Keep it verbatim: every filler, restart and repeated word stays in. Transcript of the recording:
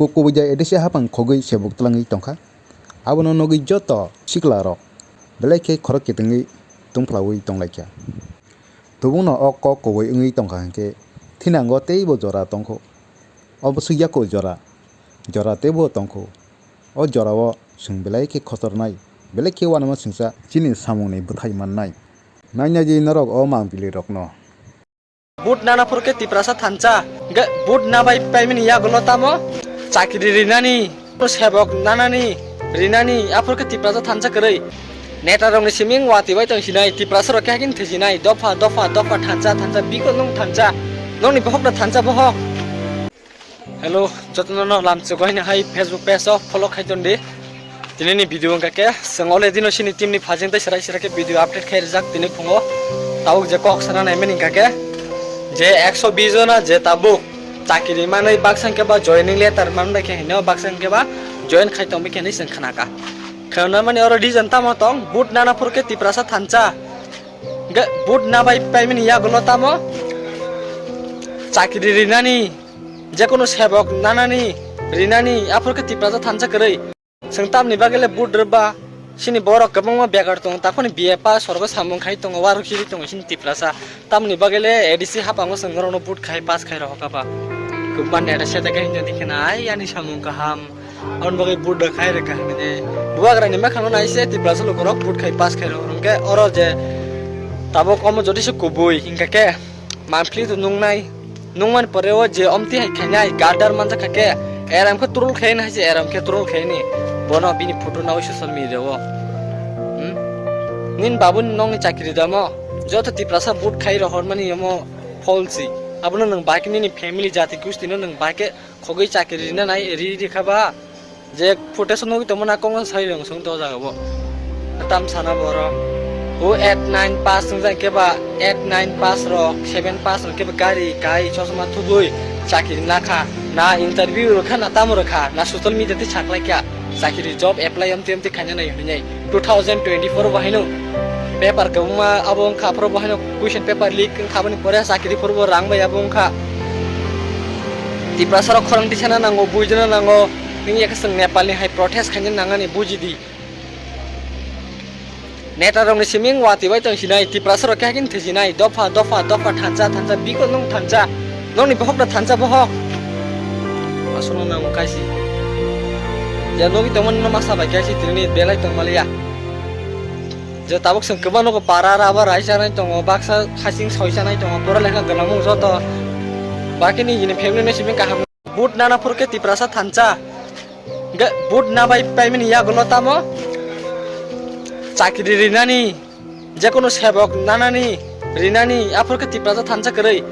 Ku-, kubui jai A D C hapang khogwi sebuk twlangwi tongkha. Abono nugwi joto siklarok belai khe khorok kitwngwi tongphlaui tonglaikha. Tubungno o kok kubui wngwi tongkha hinkhe thinango teibo jora tongkho. Obo swk yaku jora, jora teibo tongkho. O jorao chwng belai khe khotornai, belai khe uanama chwngsa chini samungni bwthai mannai. Nainai di norok o mangpilirokno. Vote nana phuru khe Tiprasa thansa, hwnkhe vote nabai paimani yagulo tamo? Chakri rinani, sebok nanani, rinani, aphuru khe Tiprasa thansa kwrwi. Neta rokni siming wati bai tong sinai, Tiprasa rok khe hakin thwi sinai, dopha, dopha, dopha, thansa, thansa, biko nwng thansa, nokni bohok no thansa bohok. Hello, jotono no lamchuk hai na hai Facebook page o follow khai ton di. Tini ni video wngkha khe, chwng already no chini team ni phajing tei serai serai khe video update khai rijak tini phungo. Tabuk je kok sana nai mani wngkha khe, je ekso bis jona je tabuk chakiri manwi baksa hwnkhe ba joining letter manwi khe hino baksa hwnkhe ba join khai tongwi khe hinwi chwng khna kha. Khna mani oro reason tamo tong, vote nana phuru khe Tiprasa thansa. Hwnkhe vote nabai paimani yagulo tamo? Chakiri rinani, jekunu sebok nanani, rinani, aphuru khe Tiprasa thansa kwrwi. Chwng tamni bagwi le vote rwba, chini borok kwbangma bekar tongo, takhoni B A pass sorgo samung khai tongo, warok chiri tongo chini Tiprasa. Tamni bagwi le A D C haphango chwng norokno vote khai pass khai rohor kha ba. Kwbangma neta seta khe hinjani khna ai ani samung kaham. Aboni bagwi vote rok khai rwkha hinwi bubagrani mwkhangno nai se Tiprasa lukurok vote khai pass khai rw hwnkhe oro je tabuk omo jotisa kubui hwnkha khe monthly to nungnai, nungmani pore o je omtwi hai khainai gadar manjakha khe eram khe troll khaini hai se eram khe troll khaini bono bini photo nawi social media o. Hmm? Nini babuni nokni chakri damo joto Tiprasa vote khai rohormani omo false. Abono nwng bahai khe nini family jati gustino nwng bahai khe khogwi chakri rina nai ri ri kha ba. Je photo se nugwi tongmani kok no sai rwng song to jaga bo. Tam sana borok. O eight nine pass wngjak khe ba eight nine pass rok, seven pass rok khe ba gari kai chosma thubui chakri nakha. Na interview rwkha na tamo rwkha na social media tei saklai kha. Chakri job apply amtwi amtwi khaina nai hinwi. Two thousand twenty-four bo haino paper kwbangma abo wngkha, aphuru bo haino question paper leak wngkha, aboni pore chakri phuru bo rang bai abo wngkha. Tiprasa rok khorang tisana nango, buijana nango, wngya khe chwng Nepal ni hai protest khaina nangani buji di. Neta rok ni siming wati bai tong sinai, Tiprasa rok khe hakin thwi sinai, dopha, dopha, dopha, thansa, thansa, biko nwng thansa, nokni bohok no thansa bohok. Aswkno nang kaisi. Ya nugwi tongmani no masa bai kaisi tini belai tongmaliya. Je tabuk chwng kwbangno para raba rai chanai tongo, baksa hasing soi chanai tongo, pora lekha gwnangmung joto. Bakini hini family no simi kaham. Vote nana phuru khe Tiprasa thansa. Hwnkhe vote nabai paimani yagulo tamo? Chakri rinani, jekunu sebok nanani, rinani, aphuru khe Tiprasa thansa kwrwi.